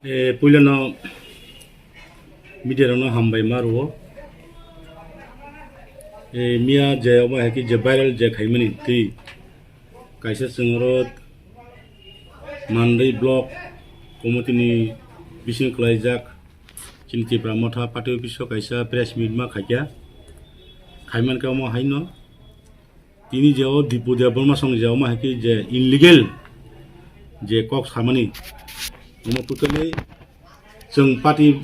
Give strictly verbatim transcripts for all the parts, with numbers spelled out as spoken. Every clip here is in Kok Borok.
E, puilano media rokno hambai ma rwo. E, miya je obo hai khe je viral je khaimani twi kaisa chwng oro Mandai block committee ni bising kwlaijak chini Tipra Motha party office o kaisa press meet ma khaikha. Khaimankha omo haino. Tini je o Dipu Debbarma song je omo hai khe je illegal je kok samani, omo totally chwng party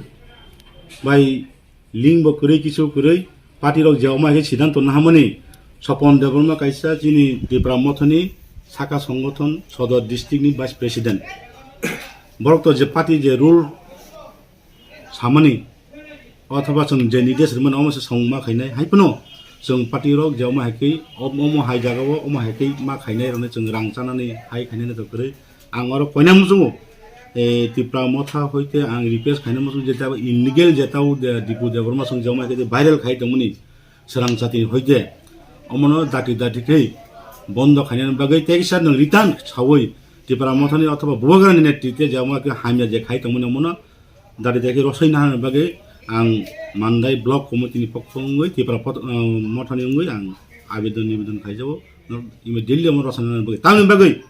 bai link bo kwrwi kisu kwrwi party rok je omo hai khe siddhanto nahamani. Sopon Debbarma kaisa chini Tipra Mothani saka songothon Sodor district ni vice president. Borok to je party je rule samani, othoba chwng je nides rwmani omo se song ma khainai, hai phano chwng party rok je omo hai khe, om-, omo hai jaga o omo hai khe ma khainai rokni chwng rang chanani hai khainai to kwrwi. Ang oro koina muchungo, eh, Tipra Motha hoite ang request khaina muchungo je tabo illegal je tabo de-, Dipu Debbarma song je omo hai khe viral khai tongmani srang chati hoite omono dati dati khe bondo khainani bagwi tei kisa nwng return sawi Tipra Mothani othoba Bubagrani netrite je omo hai khe hamya je khai tongmani omono Dati daki rosoi nahani bagwi ang Mandai Block Committee ni pokho wngwi Tipra pot-, ah, Mothani wngwi ang abedon nibedon khaijago. Immediately omo rosoi nahani bagwi. Tamni bagwi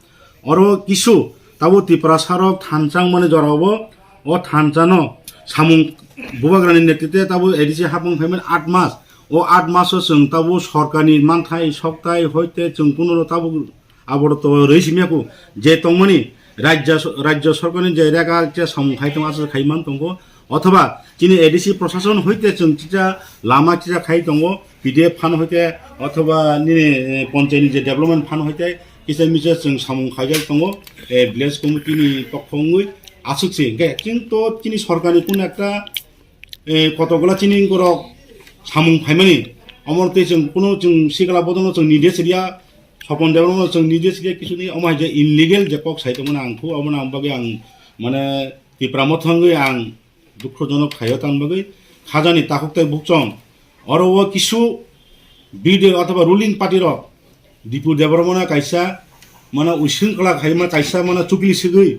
oro kisu tabo Tiprasa rok thansa wngmani jora obo, o thansa no samung Bubagrani netrite tabo A D C hapung phaimani aat mas. O aat maso chwng tabo sorkarni manthai soktai hoite chwng kunoro tabo Abo to rwi simi aku je tongmani rajya so-, rajya sorkarni je rega je samung khai tong aswk khai man tongo, othoba chini A D C prosason hoite chwng chicha lama chicha khai tongo, P D F fund hoite othoba nini, eh, ponchayni je development fund hoite kisa misa chwng samung khaijak tongo, eh, village committee ni pokho wngwi aswk se. Hwnkhe chwng to chini sorkarni kun ekta, eh, kotokgola chini borok samung phaimani, omo tei chwng kuno chwng sikla bodolno chwng nides riya, Sopon Debbarma chwng nije side kisu ni omo hai je illegal je kok sai tongmani ang khu, omo nang bagwi ang mane Tipra Motha wngwi ang dukhojonok khaio tang bagwi khajani takhuk tei bukchong. Oro o kisu B D O othoba ruling party rok Dipu Debbarma no kaisa mane using kla khaima kaisa mane chukli sigwi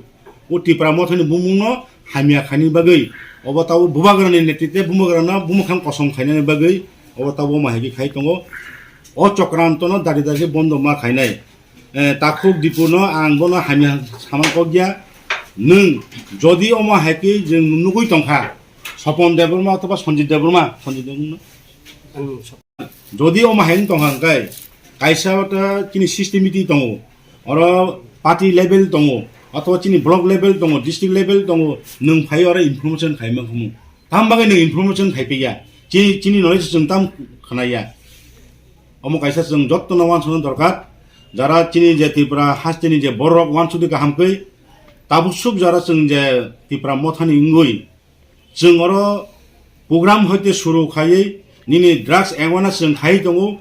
o Tipra Mothani bumungno hamya khaini bagwi obo tabo Bubagrani netrite Bubagrano bumukhang kosong khainani bagwi obo tabo omo hai khe khai tongo. O chokrantono dati dati bondo ma khainai. Eh, takhuk Dipuno ang bono hamya sama kok ya. Nwng jodi omo hai khe jwng nugwi tongkha, Sopon Debbarma othoba Sanjit Debbarma, Sanjit Debbarma, jodi omo hai wng tongkha hwnkhe, kaisa ta chini system meeting tongo, oro party level tongo, othoba chini block level tongo, district level tongo, nwng phai oro information khaima khumu. Tam bagwi nwng information khai piya. Chini, chini knowledge chwng tam khwnaya. Omo kaisa chwng jottono wansukna dorkar. Jara chini je Tripura hasteni je borok wansukdi kaham kwi. Tabuk suk jara chwng je Tipra Mothani wngwi. Chwng oro program hoite suru khaiwi nini drugs awareness chwng khai tongo.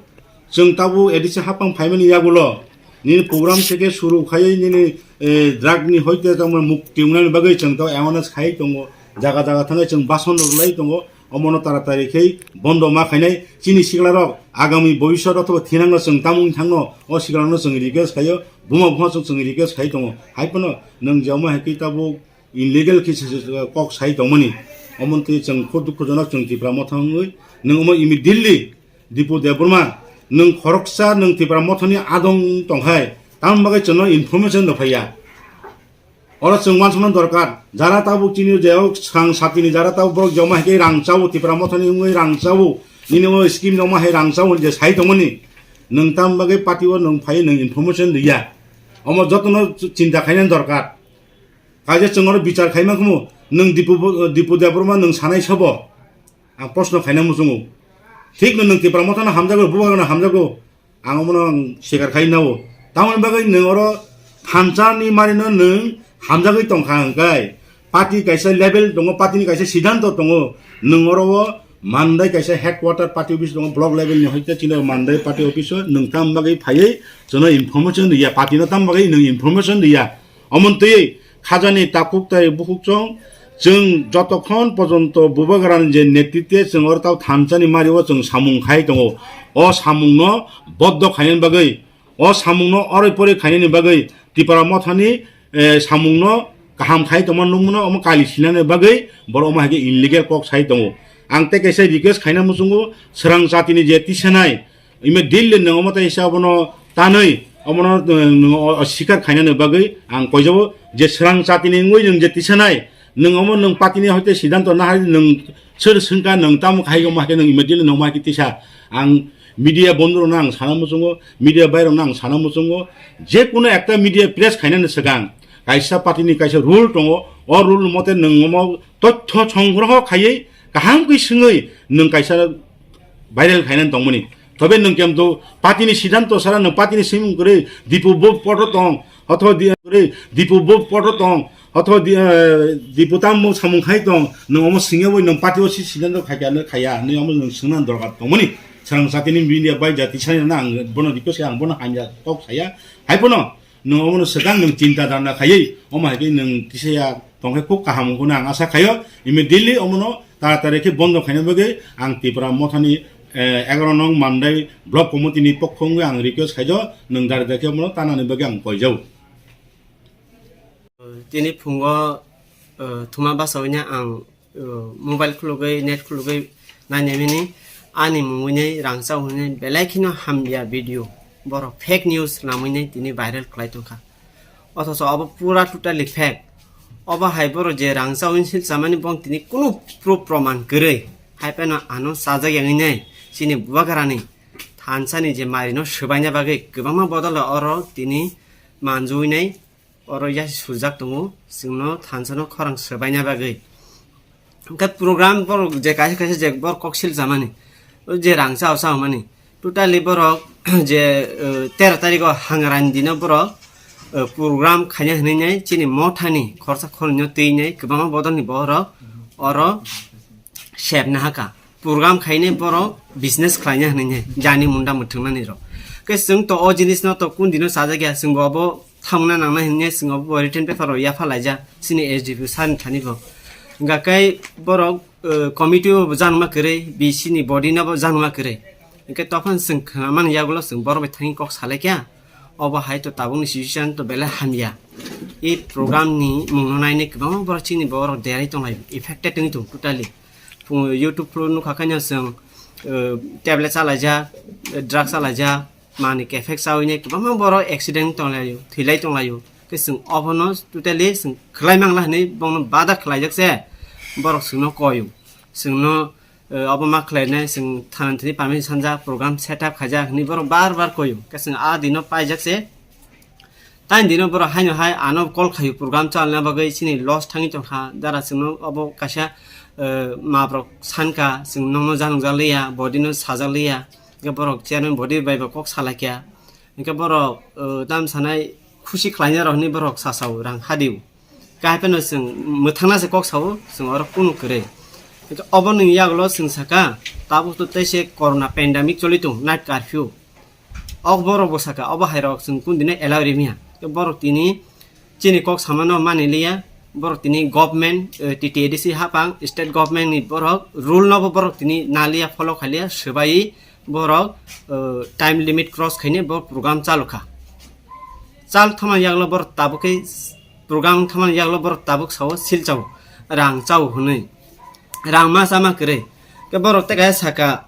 Chwng tabuk A D C hapang phaimani yagulo nini program theke suru khaiwi nini, eh, drug ni hoite tamo mukti wngnani bagwi chwng tabuk awareness khai tongo. Jaga jaga thangwi chwng bason rwlai tongo. Omono taratari khe bondo ma khainai. Chini siklarok agami bobiswt othoba thinangno chwng tamung thangno o siklarokno chwng request khaio. Buma buma chwng chwng request khai tongo. Hai phano nwng je omo hai khe tabuk illegal khe se, se, se, kok sai tongmani. Omo twi chwng kho dukhojonok chwng Tipra Motha wngwi. Nwng omo immediately Dipu Debbarma, nwng khoroksa nwng Tipra Mothani adong tongkhai, tamni bagwi chwngno information rw phaiya. Oro chwng wansukna dorkar, jara tabuk chini je o swkang satini jara tabuk borok joma hai khe rang chao, Tipra Mothani wngwi rang chao, nini o scheme joma hai rang chao je sai tongmani. Nwng tamni bagwi party o nwng phai nwng information rwya. Omo jotono chinta khainani dorkar. Kaisa chwng oro bichar khaima khumu, nwng Dipu, Dipu Debbarma nwng sanai sabo? Ang proshno khaina muchungo. Thikno nwng Tipra Mothano hamjago, Bubagrano hamjago. Ang omono ang sikar khai nao. Tamoni bagwi nwng oro thansa ni marino nwng hamjagwi tongkha hwnkhe, party kaisa level tongo, party ni kaisa siddhanto tongo. Nwng oro o Mandai kaisa headquarter party office tongo, block level ni hoite chini Mandai party office o nwng tam bagwi phaiwi chwngno information riya, party no tam bagwi nwng information riya. Omo twi khajani takhuk tai bukhuk chwng, chwng jotokhon pojonto Bubagrani je netrite chwng oro tao thansani mario chwng samung khai tongo. O samungno boddo khainani bagwi, o samungno oroi poroi khainani bagwi Tipra Mothani, eh, samungno kaham khai tongma nukmano omo kali sinani bagwi borok omo hai khe illegal kok sai tongo. Ang tei kaisa request khaina muchungo, swrang jatini je tisanai, immediately nwng omo tei sa obono tanwi omono, uh, nwng o, o sikar khainani bagwi ang koijabo je swrang jatini wngwi nwng je tisanai, nwng omo nwng patini hoite siddhanto nahai nwng sir swngkha nwng tamo khai omo hai khe nwng immediately nwng omo hai khe tisa. Ang media bondorokno ang sana muchungo, media bairokno ang sana muchungo, je kuno ekta media press khainani swkang kaisa patini kaisa rule tongo, o rule mote nwng omo tothyo songgroho khaiwi kaham khe swngwi nwng kaisa viral khainani tongmani. Tobe nwng kemto patini siddhanto sara nwng patini simung kwrwi Dipu bo poto tong, otho di-, kwrwi Dipu bo poto tong, otho di-, eh, Dipu tammo samung khai tong, nwng omo singya bai nwng patio si siddhanto khaikya nw khaya, nw omo nwng swngna dorkar tongmani. Swrang jatini media bai jati sani na ang bono request khe ang bono hamya kok saya. Hai bono nwng omono swkang nwng chinta dharna khaiwi, omo hai khe nwng kisa ya tongkhe khub kaham wngkho hwnwi ang asa khaio. Immediately omono taratari khe bondo khaina bagwi ang Tipra Mothani, eh, egaroh nong Mandai Block Committee ni pokho wngwi ang request khaijo, nwng dari dari khe omono tanani bagwi ang koijao. Tini phungo, eh, thuma basa wngya ang, eh, mobile khulugwi, net khulugwi nainai mini, ani mungwini rangchak hwnwi belai kheno hamya video, borok fake news namwini tini viral khlai tongkha. Othocho obo pura totally fake. Obo hai borok je rangchak hwnwi silchamani bong tini kunu proof proman kwrwi, hai phano ano chajak yangwi nai chini bubagrani thansani je marino swbaina bagwi kwbangma bodol oro tini manjui nai. Oro yasi sujak tongo, chwngno thansano khorang swbaina bagwi. Hwnkhe program borok je kaisa kaisa je borok kok sil chamani, o je rang chao chao mani, totally borok je, eh, tero tarikho Hangrani dino borok, eh, program khaina hwnwi nai chini mothani khorsa khornwino twi nai kwbangma bodolni borok oro sep nahaka. Program khainai borok business khlaina hwnwi nai jani munda mwthwngnani rok. Khe chwng to o jinisno to kun dino chajakya, chwngbo obo thamna nangnai hwnwi chwng obo written paper rok yapha laijak chini S D P sir ni thani bo. Hwnkha khe borok, eh, committee o bo janma kwrwi, B C ni body no bo janma kwrwi. Hwnkhe tophang chwng khnamani yagulo chwng borok bai thangwi kok salaikha. Obo hai to tabukni situation to belai hamya. I program ni mungno nainai kwbangma borok chini borok derwi tonglaio, affected wngwi tongo totally. Phung YouTube phuru nukha khaino chwng, eh, tablet chalaijak, eh, drug chalaijak, manwi kephek chawi nai kwbangma borok accident tonglaio, thwilai tonglaio. Khe chwng obono totally chwng khlai mangla hwnwi bono bada khlaijak se borok chwngno koio. Chwngno, eh, obo ma khlainai chwng thana thani permission sanjak, program set up khaijak hwnwi borok bar bar koio. Khe chwng a dino paijak se. Tani dino borok haino hai ano call khaio program chalna bagwi chini loss thangwi tongkha. Dara chwngno obo kaisa, eh, mabrok sankha, chwng nokno janokjak liya, body no sajak liya. Hwnkhe borok chairman body bai bo kok salaikha. Hwnkhe borok, eh, tam sanai khusi khlaina rok hinwi borok sasao rang hadio. Khe hai phano chwng mwthangna se kok sao, chwng oro kunu kwrwi. Hwnkhe oboni yagulo chwng sakha, tabuk to tei se corona pandemic choli tong, night curfew. Ok borok bo sakha, obo hai rok chwng kun dino allow rimya. Tei borok tini chini kok samano mani liya, borok tini government, eh, T T A D C hapang, state government ni borok rule no bo borok tini naliya, follow khaliya, swbai borok, eh, time limit cross khaine borok program chalu kha. Chal thama yaklo borok tabuk khe program thama yaklo borok tabuk sao sil chao, rang chao hwnwi. Rang ma chama kwrwi. Khe borok tei kaisa sakha,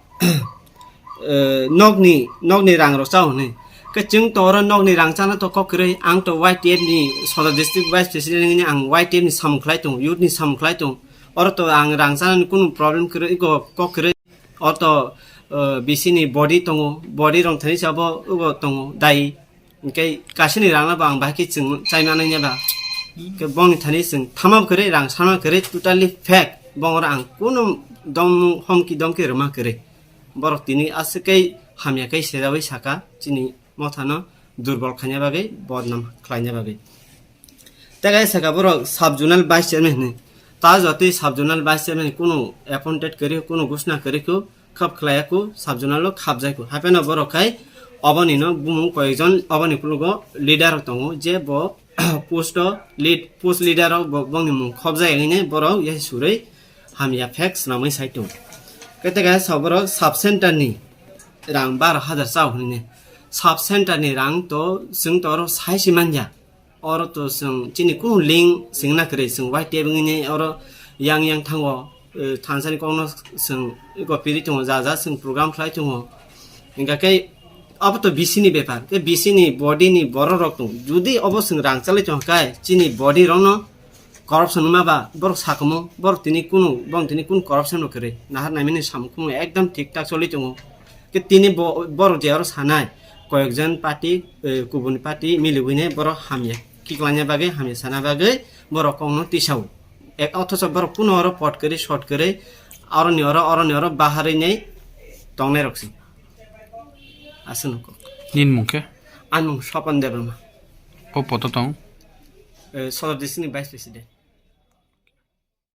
eh, nokni, nokni rang rok chao hwnwi. Khe chwng to oro nokni rang chana to kok kwrwi, ang to Y T F ni Sodor District Vice President wngwi ang Y T F ni samung khlai tongo, youth ni samung khlai tongo. Oro to ang rang chana ni kunu problem kwrwi, iko kok kwrwi. Oro to, eh, B C ni body tongo, body rong thani sabo iko tongo, dai. Hwnkhe kaisani rangno bo ang bahai khe chwng chai manai ba. Hwnkhe bongni thani chwng thama kwrwi, rang sana kwrwi, totally fake. Bongora ang kunu dom-, homki domki rwma kwrwi. Borok tini aswk khe hamya khe sejaui saka, chini mothano durbol khaina bagwi, bodnam khlaina bagwi. Tei kaisa sakha borok sub zonal vice chairman hinwi. Ta jotwi sub zonal vice chairman kunu appointed kwrwi, kunu gusna kwrwi kho, khap khlaiya kho, sub zonal o khapjai kho. Hapheno borok khai oboni no bumung koyekjon oboni kulugo leader rok tongo, je bo post o lead, post leader o bo, bongni mung khopjai hinwi borok yasi surwi hamya fake swnamwi sai tongo. Khe tei kaisa borok sub center ni rang baro hajar chao hinwi. Sub center ni rang to chwng to oro sai se manya. Oro to chwng chini kunu link swngna kwrwi, chwng Y T F wngwi oro yang yang thango, eh, thansani kokno chwng gopiri tongo, ja ja chwng program khlai tongo. Hingkha khe abo to B C ni bepar, khe B C ni body ni borok rok tong. Judi obo chwng rang chalai tong khe chini body rokno corruption wngma ba borok sakomo, borok tini kunu, borok tini kunu corruption no kwrwi. Nahar naimani samung khumung ekdam thik thak choli tongo. Khe tini bo-, borok je aro sanai, koyekjon party, eh, kubun party miliwine borok hamya kiklangya bagwi, hamya sana bagwi borok kokno tisao. Ek, othocho borok kuno oro pot kwrwi, short kwrwi, oroni oro, oroni oro baharwi nei tongnai rok se. Aswk no kok. Nini mung khe? Ani mung Swapan Debbarma. O poto tong? Eh, Sodor district ni vice president.